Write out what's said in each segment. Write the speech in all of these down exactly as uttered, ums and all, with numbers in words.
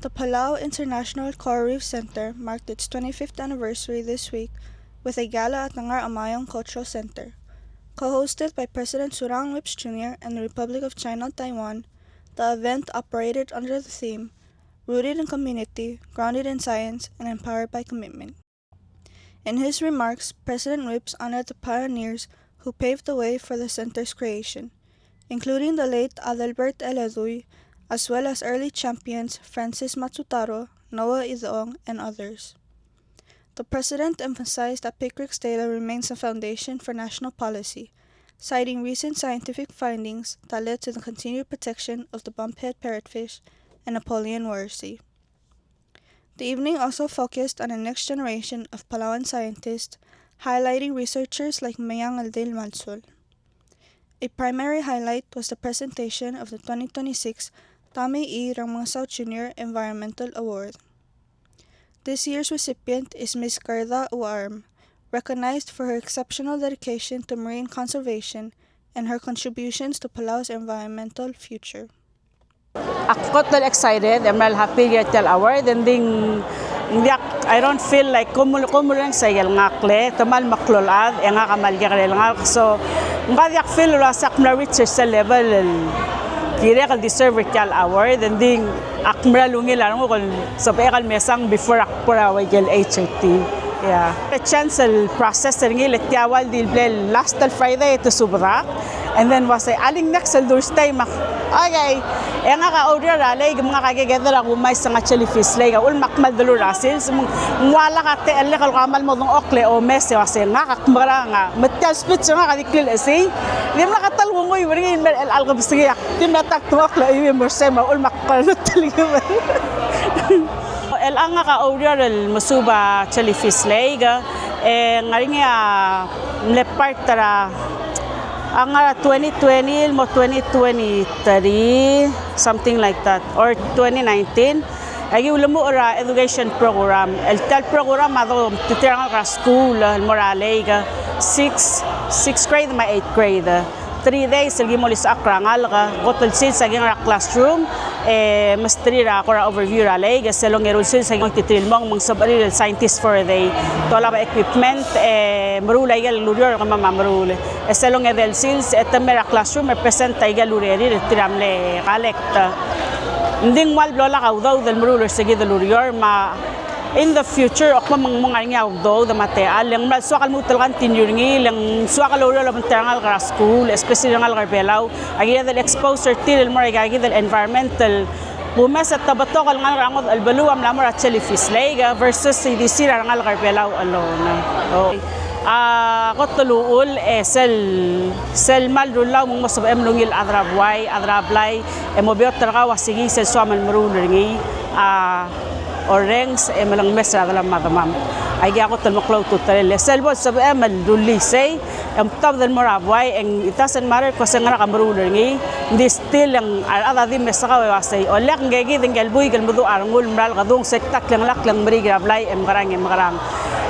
The Palau International Coral Reef Center marked its twenty-fifth anniversary this week with a gala at the Ngarachamayong Cultural Center. Co-hosted by President Surangel Whipps Junior and the Republic of China Taiwan, the event operated under the theme, "Rooted in community, grounded in science, and empowered by commitment." In his remarks, President Whipps honored the pioneers who paved the way for the center's creation, including the late Adelbert Eledui, as well as early champions Francis Matsutaro, Noah Idong, and others. The president emphasized that PICRC's data remains a foundation for national policy, citing recent scientific findings that led to the continued protection of the bumphead parrotfish and Napoleon watersea. The evening also focused on the next generation of Palauan scientists, highlighting researchers like Mayang Aldil Malsul. A primary highlight was the presentation of the twenty twenty-six Tommy E. Remengesau Junior Environmental Award. This year's recipient is Miss Gerda Uarm, recognized for her exceptional dedication to marine conservation and her contributions to Palau's environmental future. Ak kot el excited, e mera el happy er tia el award, e ng di, ng diak, I don't feel like, kom, kom ureng sei el ngak le, te kmal meklou el chad, e ngak a kmal kekerei el ngalek, so, ng diak feel el uasei ak mla reach er sel level el kirek el deserve er tia el award, e ng di, ak mera el ungil a renguk el sebechek el mesang before ak bo er a ua ikel H R T. Yeah. A chance el process er ngii le tia ua el di el ble last el Friday e te subedak. And then uasei, alii, next el Thursday me ak, okay. E ngak a oureor er a lake, me ngak a kekedel a kumais er a Jellyfish Lake, a uchul me ak kmal delul er a sils, me ng ua lak a techellek el kmal mo dengchokl e omes e uasei, ngak ak mekerang a, me tia el speech er ngak a di klilechesii. Dimlak a ta el kunguiu er ngii el mer chelechal kebesengei, ak di mla ta el dengchokl e chuiuii e mo er sei me a uchul me ak kmal telkib. Chelechang ngak a oureor el mesuub a Jellyfish Lake, e ng ngar er ngii a mle part er a, a ngar er a twenty twenty el mo twenty twenty-three, something like that, or twenty nineteen. Aki ulemuchel er a education program. El tia el program a do, tir a rengalek er a school el mo er a lake, six, sixth grade me a eighth grade. Three days el ki mo olisechakl er a rengalek, kot el sils a ki ngar er a classroom, e mesterir a kora overview er a lake, e sel ongeru el sils a ki mo titirilemong me ng sebechir el scientist for a day. Te olab a equipment, e meruul a ikel ureor el kemam a meruul. E sel ongedei el sils, e te mei er a classroom, e present a ikel urerir, tir a mle collect. Ng di ng ua el blo lak a udoud el meruul er se kid el ureor, me a in the future, a kmo me ng mo ngar er ngii a udoud me a techall, le ng mla soak el lmuut el continue er ngii, le ng soak el oureor el obengterir a rengalek er a school, especially a rengalek er a Belau, a kired el expose er tir el mo er aika kid el environment el kumes e te betok el ngalek er a ngodech el beluu a mla mo er a Jellyfish Lake, versus e di sel a rengalek er a Belau alone. Oh. A kot el uchul, e sel, sel kmal rullii me ng mo sebechem el ungil a chad er a buai, a chad er a blai, e mo beot er kau a sikii sel soam el meruul er ngii, a orrenges e melengmes er a delam me a demam. Aika a kot el meklou a ultutelel. E sel bo el sebechem el rullii sei, e mtobed el mo er a buai, e ng, it doesn't matter kmo se ngera ke meruul er ngii, ng di still e ng a rechad a di mesekau e uasei, olek, ngke kid ngike el buik el meduch a rengul el mera el kedung, se kede klengelakl e ng meriik er a blai e mekerang e mekerang.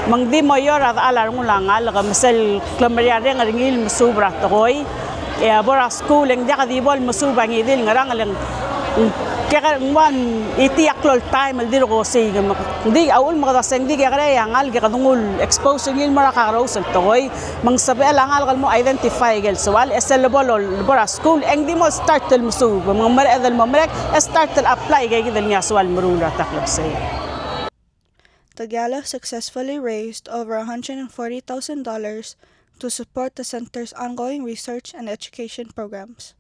Me ng di mo ior a dechal a rengul a ngalek, me sel klemeriarreng er ngii el mesuub er a tekoi, e a bo er a skuul e ng diak di bo el mesuub a ngii di el ngerang, le ng kekerei, ng ua ng itii a klou el taem el dirk osiik. Me ng di a uchul me kede uasei ng di kekerei a ngalek e kede nguu el expose er ngii el mo er a kakerous el tekoi, me ng sebechel a ngalek el mo identify aike el soal, e sel lebo el, lebo er a skuul e ng di mo start el mesuub, me ng mereched el mo merek, e start el apply aike kid el ngii a soal el meruul er a ta el klebesei. The gala successfully raised over a hundred and forty thousand dollars to support the center's ongoing research and education programs.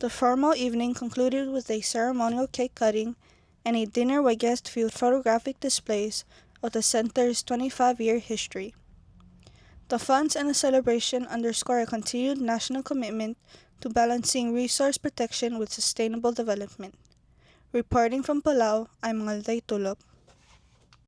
The formal evening concluded with a ceremonial cake cutting and a dinner where guests viewed photographic displays of the center's twenty-five-year history. The funds and the celebration underscore a continued national commitment to balancing resource protection with sustainable development. Reporting from Palau, I'm Ngaldei Tulop.